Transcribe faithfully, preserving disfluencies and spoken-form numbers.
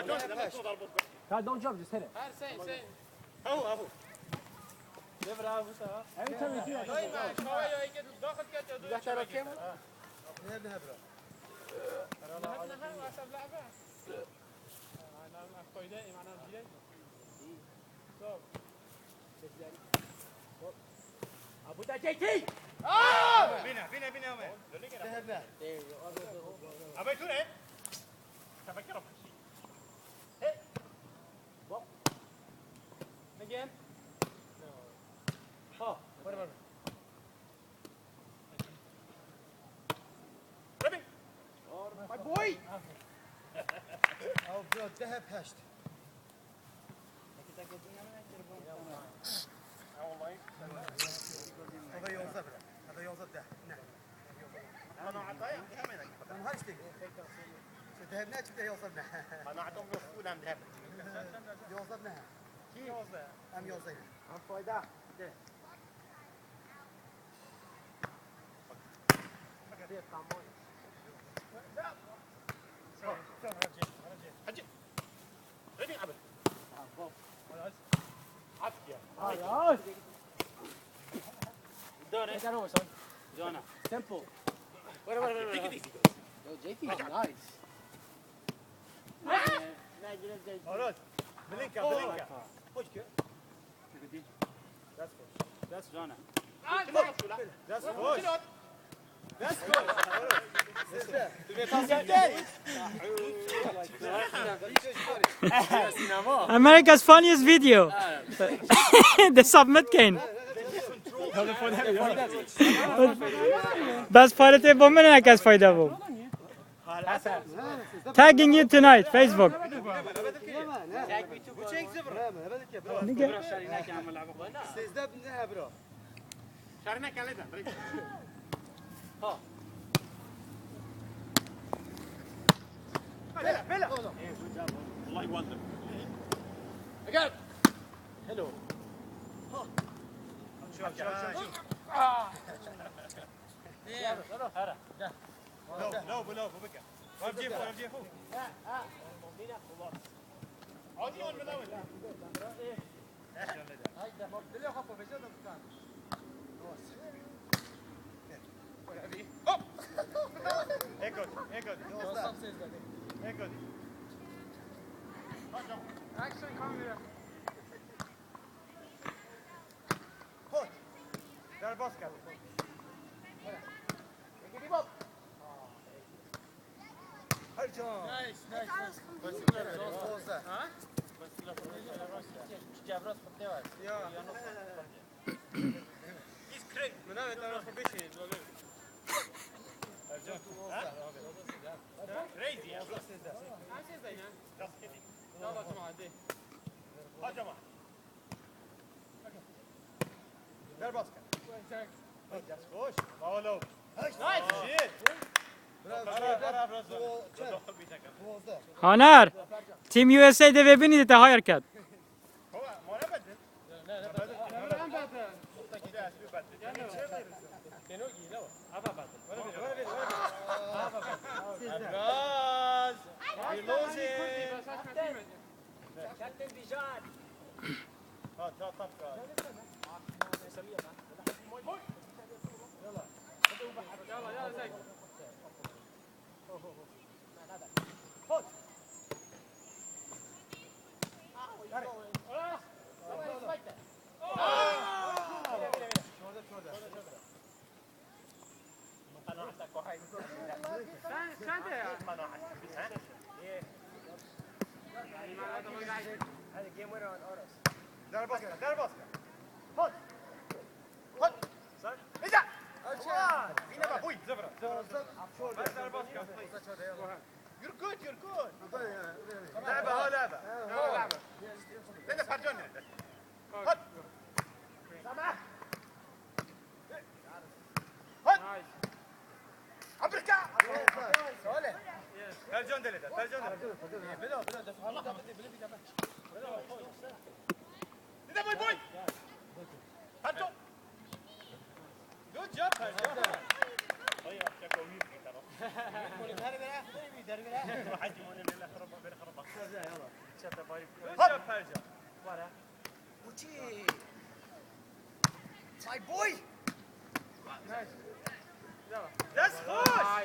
Don't jump, just hit it. Her şey, şey. Abu, abu. Ne bravo bu sana? Every time you do that, دايماً شوية هيك تتداخل كده. نهب، نهب، برا. نهب، نهب، واسع لعبة. أنا، أنا أخوي دائم، أنا جاي. Abu da J T! بينا، بينا، بينا، وين؟ ذهبنا. أبي تقول إيه؟ تفكر أبو شيء. Hey! Again? Oh, whatever. Ready? My boy! Oh, bro, دهب هشت. هذا يوزع بلا. هذا يوزع ده. نعم. أنا عطايا، هم هنا. أنا هاي اشتي. شو ده هنا، شو ده يوزع ده. أنا عطاهم يوزع، هم ده. يوزع ده. كي يوزع؟ هم يوزع. هم فايدة. ده. Yo, J T is nice. Alright. Bilinka, bilinka. Hoş gör. That's good. That's good. That's good. That's good. America's funniest video. The submit kane. Bes pare tê bo min, ne kes fayda bû. Tagging you tonight, Facebook. Nige. Şarina kelle de. Ha. Bela, bela. Wallahi wonder. Again. Hello. Ha. Şu, şu, şu, şu. Ah. Hara. No, no, no, no, no. Vur cefo, vur cefo. Hadi oğlum, lan. Hop. Ekot, ekot. Ekot. Action kamera. Hot. Derbas kar. Her can. Nice, nice, nice. Dozda. Ha? Cevraz xwe ne var? Ya. He's crazy. Min navê te xwe bişî, zalê. Ercan. Ha? Crazy ya. Just kidding. Yalla cuma, hadi. Ha cuma. Derbas kar. Hoş. Bravo. Nice. Shit. Bravo, bravo, bravo. Haner, Team U S A dê vê binî te hire ket. Gaz. Captain Bijan. Derbas kar, derbas kar. Hot. Hot. Sen? Ida. Aman. Yine bak, uy, zıvra. Zıvra, zıvra. Derbas kar. You're good, you're good. Lebe ha, lebe. Lebe. Sen de parçan nerede? Hot. Tamam. Hot. Abrika. Tercan dele de, tercan dele. Bilo, bilo, defol. Dede boy boy. Tercan. Good job, tercan. Ay, ya, ya, koyayım bir tane. Derbi, derbi, derbi. Hadi, onu bile xıraba, bile xıraba. Hop. Wara. Uçi. My boy. Dest xweş.